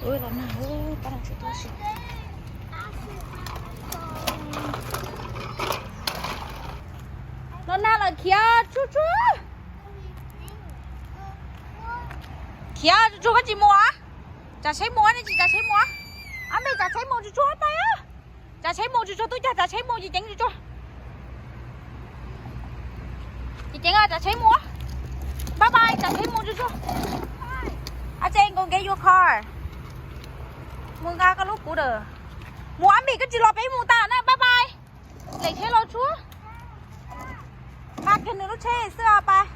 Los nag, pab no tsis tuaj si. Los nag lawm khiav tsuag tsuag. Khiav tsuag tsuag koj tsis mus. Tsav tsheb mus, nej tsis tsav tsheb mus. Ab npej tsav tsheb mus tsuag tsuag pab. Tsav tsheb mus tsuag tsuag, tub cag tsav tsheb mus ces ceev tsuag tsuag. Ces ceev tsav tsheb mus. Bye bye, tsav tsheb mus tsuag tsuag. I think go get your car. Mus nqa koj lub scooter. Mus ab npej, koj tsis los peb mus tas na, bye bye. Lem tsheb los tsuag. Nqa kiag nws lub tsheb xwb os pab.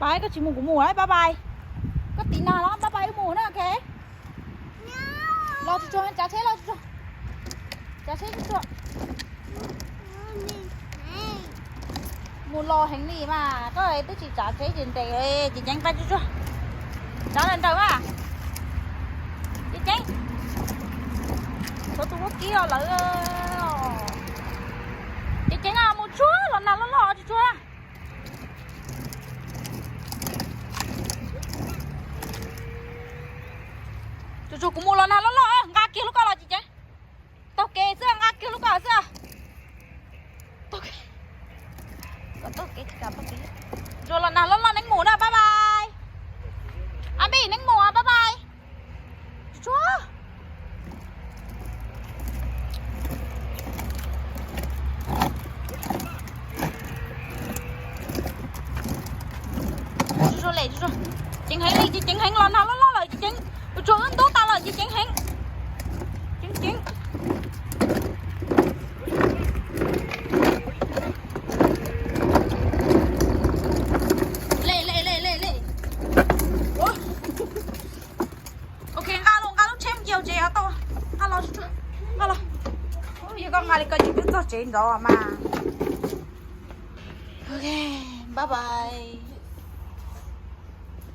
Pab, koj tsis mus kuv mus, bye bye. Koj tiv nag los bye bye wb mus na, ok. Los tsuag tsuag, tsav tsheb los tsuag tsuag. Tsav tsheb tsuag tsuag. Mus los heev li mas, koj twb tsis tsav tsheb ces nres, ces ceev pab tsuag tsuag. Tsav nrawm nrawm mas. Ces ceev. Tshuav tus ua kib los lawm. Ces ceev mus tsuag, los nag loj loj tsuag tsuag. Tsuag tsuag, kuv mus los nag loj loj, nqa kiag lub koj los ces ceev. Taug kev xwb, nqa kiag lub koj xwb. Taug kev. Tsuag los nag loj loj, neeb mus na, bye bye. Ab npej, neeb mus, bye bye. Tsuag. Tsuag tsuag, lem tsuag tsuag. Ceev heev li, ces ceev heev, los nag loj loj lawm ces ceev. Tsuag tsuag, wb ntub tas lawm ces ceev heev. Ceev ceev. Lem lem lem lem lem. Ok, nqa los, nqa lub tsheb mus cia tsev os, tau. Nqa los tsuag tsuag, nqa los. Yog koj nqa li ko ces twb txog tsev ntxov mas. Ok, bye bye.